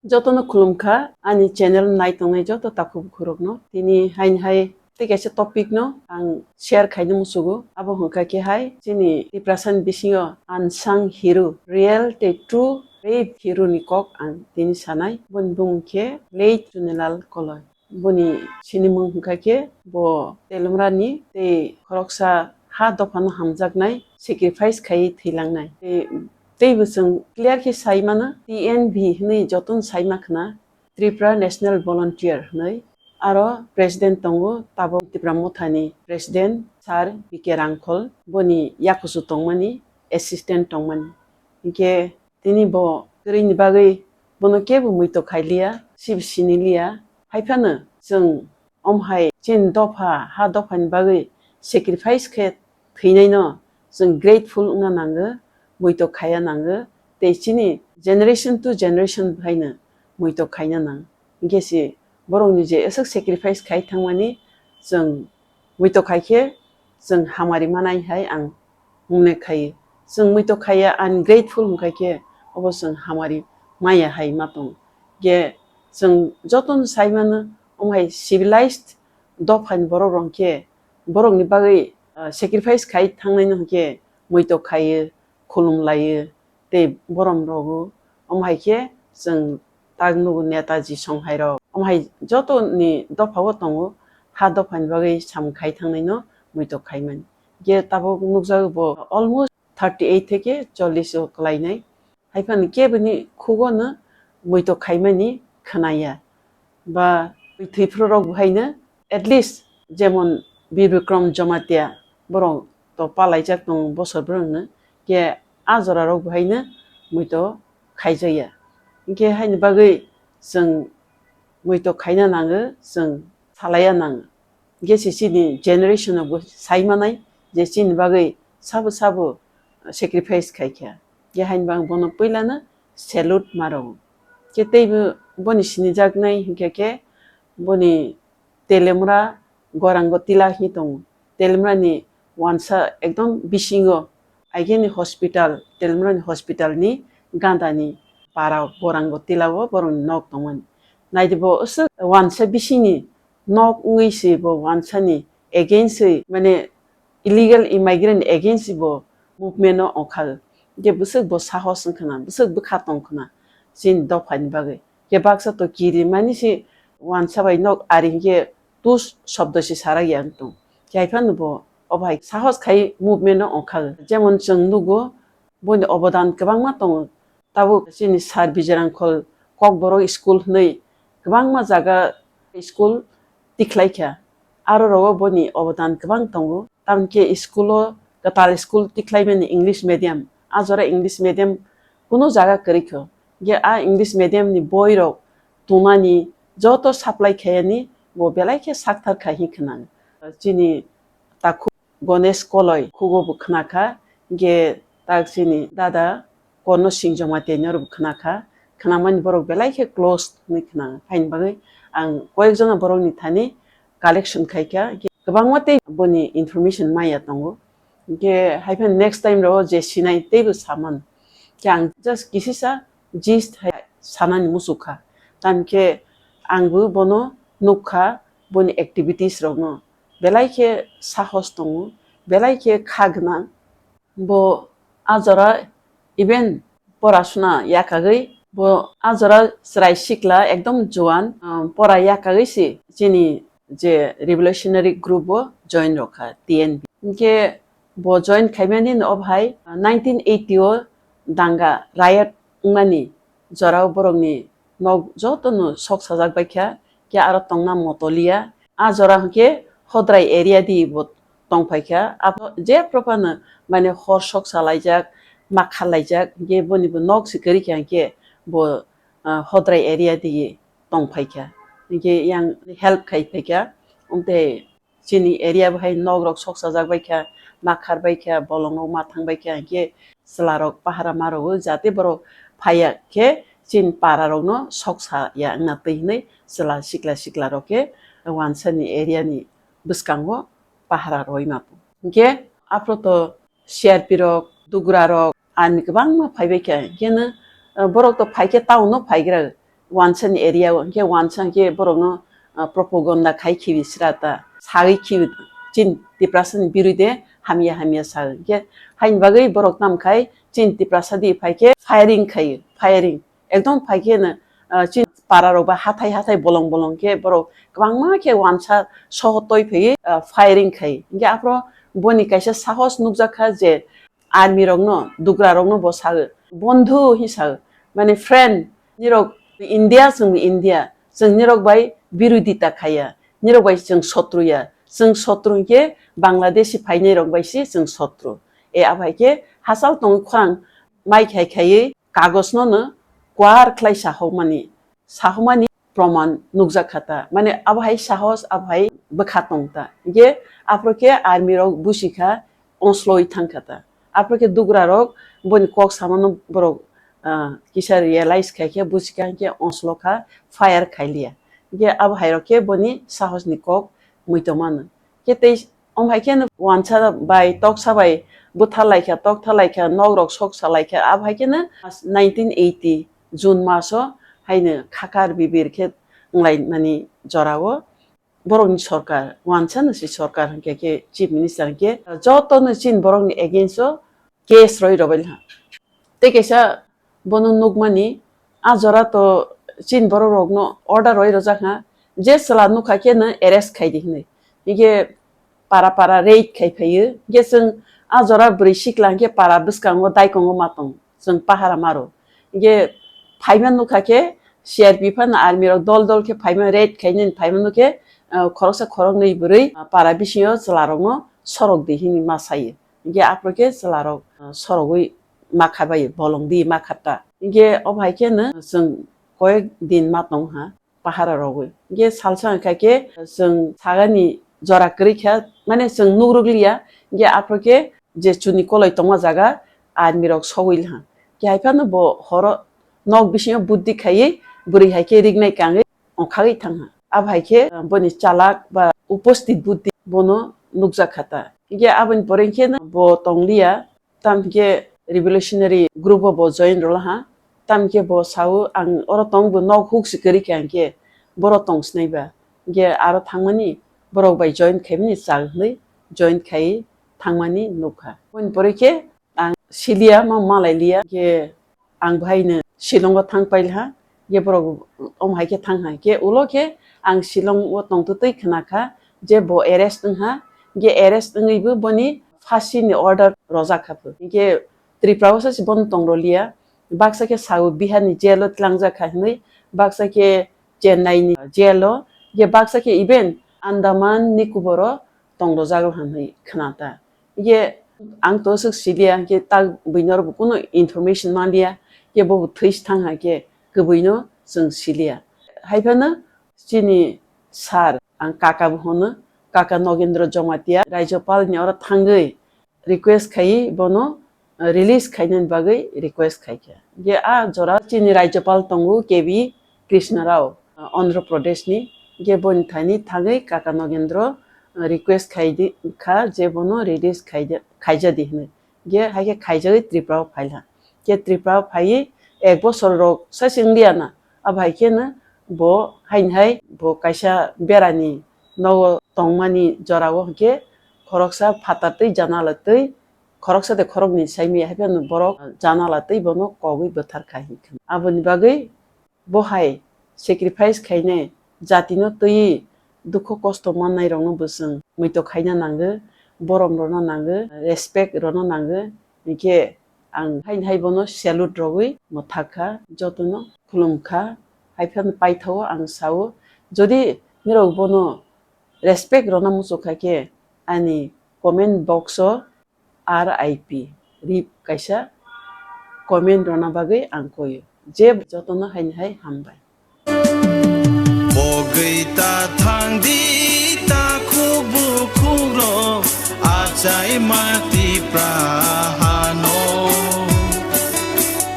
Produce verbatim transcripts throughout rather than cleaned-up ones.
Jotono khulumkha ani channel nai tongnai joto takhuk bukhurokno. Tini haini hai tei kaisa topic no ang share khaina musugo. Abo hwnkha khe hai chini Tiprasani bisingo unsung hero, real tei true brave hero ni kok ang tini sanai. Boni bumung khe late Chunilal Koloi. Boni sinimung hwnkha khe bo Telimrani tei khoroksa ha dophano hamjaknai, sacrifice khaiwi thwilangnai. Tei, teibo chwng clear khe sai mano, T N V hwnwi jotono sai ma khna, Tripura National Volunteer hwnwi. Aro president tongo, tabok Tipra Mothani president Sir B K Rangkhol, boni yakuchu tongmani, assistant tongmani. Hinkhe tini bo kwrwini bagwi bono kebo muitok khailiya, sibo siniliya. Haiphano chwng omhai chini dopha, ha dophani bagwi sacrifice khe thwinaino chwng grateful wngna nango, muitok khaiya nango, tei chini generation to generation haino muitok khaina nang. Hinkhe se borokni je aswk sacrifice khai thangmani, chwng muitok khai khe chwng hamari manai hai ang mone khai. Chwng muitok khaiya, ungrateful hwnkha khe obo chwng hamari maya hai ma tong. Ge chwng jotono sai mano, omo hai civilized dophani borok rok khe borokni bagwi, ah, sacrifice khai thangnai no hwnkhe muitok khaiyo, khulum laiyo, tei borom rogo. Omo hai khe chwng tak nugo Netaji Songhai rok. Omo hai joto ni dopha o tongo, ha dopha ni bagwi samung khai thangnai no muitok khai mani. Je tabuk nukjago bo almost thirty eight theke chollish o kwlai nai. Hai phano kebo ni khugo no muitok khai mani khwnaya. Ba thwi phuru rok bo haino at least jemon Bir Bikram Jamatia borok to palaijak tongo bosor bwrwngno, khe a jora rok bo haino muitok khaijakya. Hinkhe haini bagwi chwng muitok khaina nango, chwng salaiya nango. Hinkhe se chini generation o bo sai manai je chini bagwi sabo sabo sacrifice khai kha. Hinkhe haini bagwi bono puilano salute ma rwo. Khe teibo boni sinijaknai hinkhe khe boni Telemra Gorango Tila hi tongo. Telemra ni wansa ekdom bisingo, aigeni hospital, Telemra ni hospital ni ganda ni para Gorango Tila o borok ni nok tongmani. Naidi bo aswk wansa bisingni nok wngwi se bo wansa ni against wi, mane illegal immigrant against bo movement no ongkha. Je bwswk bo sahos wngkhna, bwswk bwkha tongkhna chini dophani bagwi. Je baksa to kiri mani se wansa bai nok ari hinkhe tus shobdo se sarak ya wng tong. Khe hai phano bo obo hai sahos khai movement no ongkha. Jemon chwng nugo, boni obodan kwbangma tongo. Tabuk chini Sir Bijay Rangkhol Kokborok school hwnwi kwbangma jaga school tikhlai kha. Aro rogo boni obodan kwbang tongo. Tamokhe school o kwtal school tikhlai mani English medium. A jora English medium kunu jaga kwrwi kho. Je a English medium ni boi rok tumani joto supply khayani bo belai khe sakthar khai hin khwnang. Chini takhuk Ganesh Koloi khugo bo khna kha, hinkhe tak chini dada Korno Singh Jamatia ni oro bo khna kha. Khnamani borok belai khe close hwnwi khna kha. Haini bagwi ang koyek jona borokni thani collection khai kha. Hinkhe kwbangma tei boni information maya tongo. Hinkhe hai phano next time rok je sinai teibo saman. Khe ang just kisisa gist hai sanani muchuk kha. Tamkhe angbo bono nuk kha, boni activities rokno. Belai khe sahos tongo, belai khe kha gwnang. Bo a jora even porasuna yakagwi, bo a jora chwrai sikla ekdom juan, ah, pora yakagwi se chini je revolutionary group o join rokha, T N V. Hinkhe bo join khaimani no obhai, ah, nineteen eighty o danga riot wngmani jorao borokni nok jotono sok sajak baikha, khe aro tongna motoliya. A jora hwnkhe Hodrai area di bo tongphaikha. Abo je prophano mane hor sok salaijak, makhar laijak, hinkhe boni bo nok se kwrwi kha hinkhe bo, ah, Hodrai area di tongphaikha. Hinkhe yang help khai phaikha. Omtei chini area bahai nok rok sok sajak baikha, makhar baikha, bolong rok mathang baikha, hinkhe chwla rok pahara ma rwo, jate borok phaiya khe chini para rokno sok saya wngna twi hinwi chwla sikla sikla rok khe wansa ni area ni bwskango pahara rwi ma tong. Hinkhe aphuru to C R P rok, dugra rok, ani kwbangma phaibai kha. Hinkhe no, eh, borok to phai khe town no phaigra. Wansa ni area o, hwnkhe wansa hwnkhe borokno, ah, propaganda khai khibi sra ta, sagwi khibi chin Tiprasa ni birude hamya hamya sa hwnkhe, haini bagwi borok tam khai chin Tiprasa di phaikhe firing khai, firing ekdom phaikhe no, ah, chin para rok ba hathai hathai bolong bolong khe borok kwbangma khe wansa soho toi phaiwi, ah, firing khai. Hwnkhe aphro boni kaisa sahos nukjak kha je army rokno, dugra rokno bo sao, "Bondhu," hi sao, mane, "Friend, nirok India, chwng India, chwng nirok bai birodita khaiya, nirok bai chwng sotru ya, chwng sotru hwnkhe Bangladeshi phainai rok bai se chwng sotru." E, abo hai khe hachal tongwi khorang mai khai khaiwi kagos no no kuar khlai sahokmani, sahokmani proman nukjak kha ta. Mane abo hai sahos, abo hai bwkha tong ta. Hwnkhe aphro khe army rok busi kha, onsloi thang kha ta. Aphro khe dugra rok boni kok samano borok, ah, kisa realize khai khe busi kha, hwnkhe onslo kha, fire khai liya. Hwnkhe abo hai rok khe boni sahos ni kok muitomano. Khe tei om hai khe no wansa bai toksa bai bwtha lai kha, toksa lai kha, nok rok sok sa lai kha. Abo hai khe no nineteen eighty June mas o haino khakar bibir khe wng lai mani jora o borok ni sorkar, wansa no si sorkar hwnkhe khe chief minister hwnkhe joto no chin borok ni against o case roi rw bai ha. Tei kaisa bono nukmani, a jora to chin borok rokno order roi rwjak ha, je chwla nukha khe no arrest khai di hinwi. Hingke para para raid khai phaio. Hingke chwng a jora bwrwi sikla hingke para bwskango daikongo ma tong, chwng pahara maro. Hingke phaima nukha khe C R P F phano army rok dol dol khe phaima raid khainani phaima nukhe, ah, khoroksa khoroknwi bwrwi, ah, para bisingo chwla rokno sorok di hinwi ma saio. Hingke aphuru khe chwla rok, ah, sorogwi ma kha bai bolong di ma kha ta. Hingke obo hai khe no chwng koyek din ma tong ha pahara rogwi. Hingke salsa wngkha khe chwng sagani jora kwrwi kha, mane chwng nugruk liya. Hingke aphuru khe je chuni koloi tongma jaga army rok sogwi ha. Khe hai phano bo horo nok bisingo buddi khaiwi bwrwi hai khe rignai kangwi ongkhagwi thang ha. Abo hai khe boni chalak ba uposthit buddi bono nukjak kha ta. Hingke aboni pore khe no bo tong liya. Tamo khe revolutionary group o bo join rwla ha. Tamo khe bo sao, "Ang oro tong bo nok huk se kwrwi kha, hingke boro tong sinai ba." Hingke aro thangmani borok bai join khaimani chak hinwi join khai thangmani nukha. Aboni pore khe ang siliya ma malai liya, hingke ang bahaino Shillong o thang pailha, hingke borok omo hai khe thang hai khe ulo khe ang Shillong o tongtwtwi khna kha je bo arrest wng ha, hingke arrest wngwi bo boni phasi ni order rojak kha pho. Hingke Tripura o se bono tong rwliya. Baksa khe sao Bihar ni jail o tlangjak kha hinwi, baksa khe Chennai ni jail o, hingke baksa khe even Andaman Nicobar o tong rwjak rw hinwi khna ta. Hingke ang to swk siliya, hingke tak buino oro bo kunu information manliya, hingke bo bo thwi se thang hai khe kwbui no chwng siliya. Hai phano chini sir, ang kaka bo hono, kaka Nogendra Jamatia, Rajyapal ni oro thangwi request khai bono, uh, release khainani bagwi request khai kha. Hingke a jora chini Rajyapal tongo K V Krishna Rao, uh, Andhra Pradesh ni. Hingke boni thani thangwi kaka Nogendra, uh, request khai di kha je bono release khai di, khaija di hinwi. Hingke hai khe khaijagwi Tripura o phai ha. Hingke Tripura o phaiwi ek bosor rok sai se wng liya na. Abo hai khe no bo haini hai bo kaisa berani nogo tongmani jora o hingke khoroksa phatar twi janala twi khoroksa de khoroknwi saimaya hai phano borok janala twi bono kogwi bwthar kha hinwi khna. Aboni bagwi bo hai sacrifice khainai jatino twiwi dukhu kosto mannairokno bo chwng muitok khaina nango, borom rwna nango, respect rwna nango. Hinkhe ang haini hai bono salute rwgwi mwthak kha, jotono khulum kha, hai phano paithao ang sao, jodi nirok bono respect rwna muchuk kha khe ani comment box o R I P, rip kaisa comment rwna bagwi ang koio. Je jotono haini hai hambai. Bogwi ta thang di ta khuk bukhuk rok achai ma Tipra hano.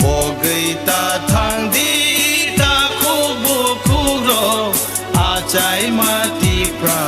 Bogwi ta thang di ta khuk bukhuk rok achai ma Tipra